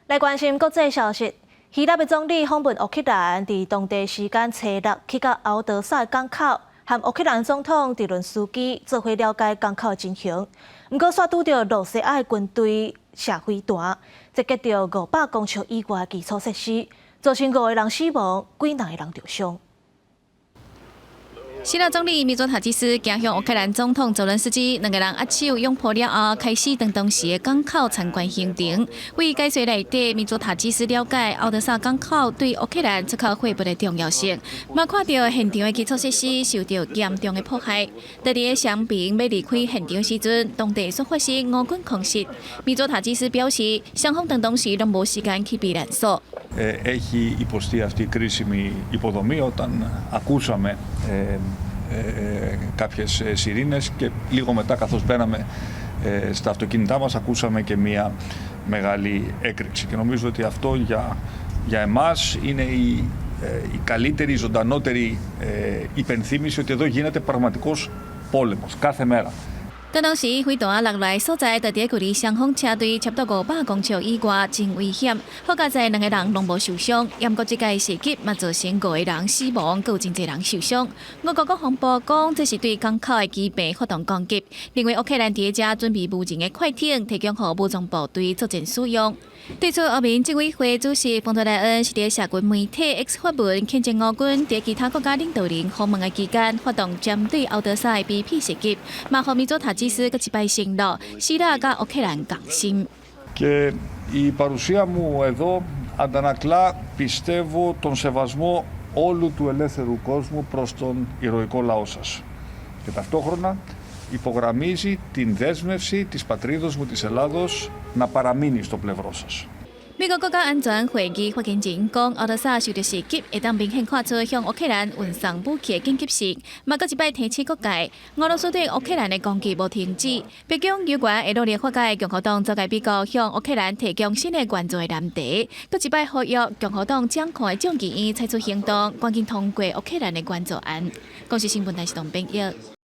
來關心國際消息，希臘的總理訪問烏克蘭，佇當地時間初六去到敖德薩的港口，和烏克蘭總統澤倫斯基做伙了解港口的情形。毋過，煞拄著露西亞的軍隊射飛彈，襲擊著500公尺以外的基礎設施，造成五個人死亡，幾若個人受傷。希臘總理米佐塔基斯行向烏克蘭總統澤倫斯基，兩个人握手擁抱了後，開始當當時的港口參觀行程。為解說內底，米佐塔基斯了解敖德薩港口對烏克蘭出口貨物的重要性，嘛看著現場的基礎設施受著嚴重的破壞。佇咧傷兵欲離開現場時陣，當地煞發生烏軍空襲。米佐塔基斯表示，雙方當當時攏無時間去避難所。 Έχει υποστεί αυτή η κρίσιμη υποδομή όταν ακούσαμε κάποιες σειρήνες και λίγο μετά, καθώς μπαίναμε στα αυτοκίνητά μας, ακούσαμε και μία μεγάλη έκρηξη και νομίζω ότι αυτό για εμάς είναι η καλύτερη, η ζωντανότερη υπενθύμηση ότι εδώ γίνεται πραγματικός πόλεμος κάθε μέρα. 當時飛彈落來所在，就佇距離雙方車隊差不多500公尺以外，真危險。好佳哉兩个人攏無受傷，毋過這擺襲擊嘛造成五個人死亡，閣有真濟人受傷。俄國國防部講，這是對港口的機坪發動攻擊，認為烏克蘭佇遮準備無人的快艇，提供予武裝部隊作戰使用。對此，歐盟執委會主席馮德萊恩是佇社群媒體 X 發文，譴責烏軍佇其他國家領導人訪問的期間，發動針對敖德薩的卑鄙襲擊，嘛予米佐塔基斯閣一擺承諾，希臘佮烏克蘭仝心。 Και η παρουσία μου εδώ αντανακλά, πιστεύω, τον σεβασμό όλου του ελεύθερου κόσμου προς τον ηρωικό λαό σας. Και ταυτόχρονα υπογραμμίζει την δέσμευση της πατρίδος μου, της Ελλάδος, να παραμείνει στο πλευρό σας. 美國國家安全會議發言人講，敖德薩受著襲擊，會當明顯看出向烏克蘭運送武器的緊急性。嘛，閣一擺提醒各界，俄羅斯對烏克蘭的攻擊無停止。白宮有關會努力化解共和黨阻礙美國向烏克蘭提供新的援助的難題。閣一擺呼籲共和黨掌權的眾議院採取行動，趕緊通過烏克蘭的援助案。公視新聞台是董編譯。